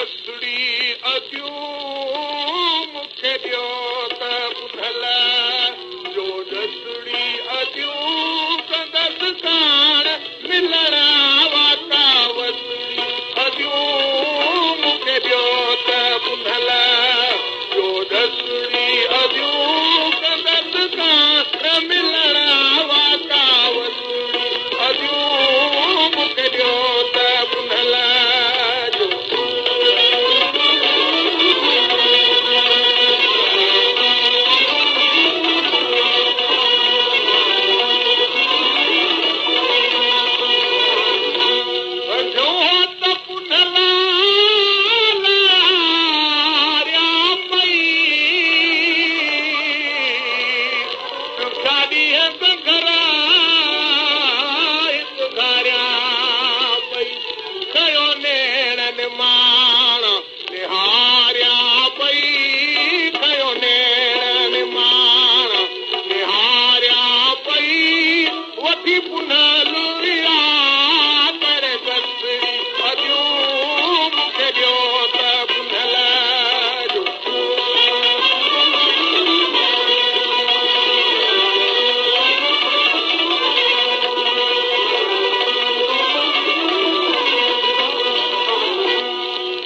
ڏسڙي اديون مون کي ڏيو ته پنهل جو ڏسڙي اديون ڪندس ڪاڻ ملڻ واڪا وسڙي اديون مون کي ڏيو ته پنهل جو ڏسڙي اديون ڪندس ڪاڻ ملڻ واڪا وسڙي اديون مون کي ڏيو ته پنهل جو. جو ته پنهل لاريا پئي ڏينهن گهر گهاريا پئي ڪيو نيڻن ماڻ نهاريا پئي ڪيو نيڻن ماڻ نهاريا پئي وٺي پنهل ويا ڪري دسڙي اديون مون کي ڏيو ته پنهل جو.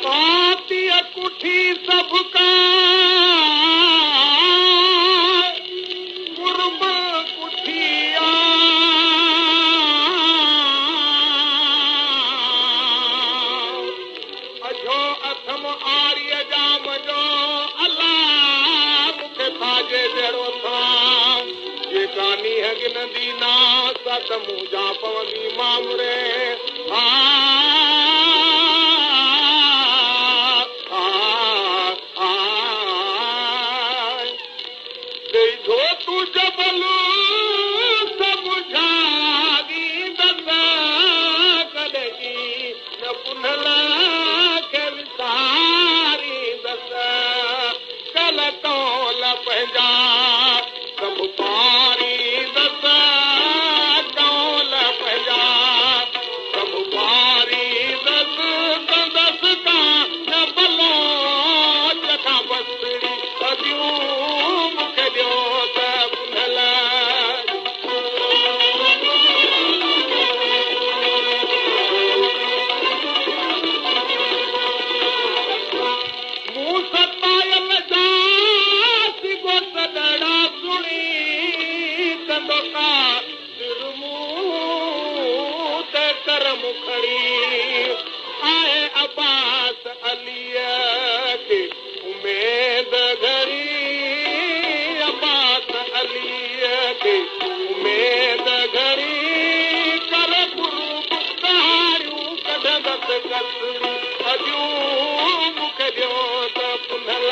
پاتيءَ ڪٺي سڀ ڪا قرب ڪٺي اجهو اٿم آريه جام جو الله مون کي کاجي جهڙو ٿان جيڪا نينهن گنندي نا ست منهنجا پوندي مامري ها ها ڏيئي جو تون جبل سمجهائيندس ڪڏهن نه پنهل کي وساريندس ڪل تول پنهنجا سڀ پاريندس تول پنهنجا سڀ پاريندس ڪندس ڪانه بلوچ کان بسڙي اديون مون کي ڏيو ته پنهل. مون ستايل جا سڏڙا سڻي ڪندو ڪا سر مون تي ڪرم کڻي آهي عباس عليءَ کي اميد گهڻي عباس عليءَ کي اميد گهڻي ڪر قرب ڪهاڙيون ڪڍندس ڪسڙي اديون مون کي ڏيو ته پنهل.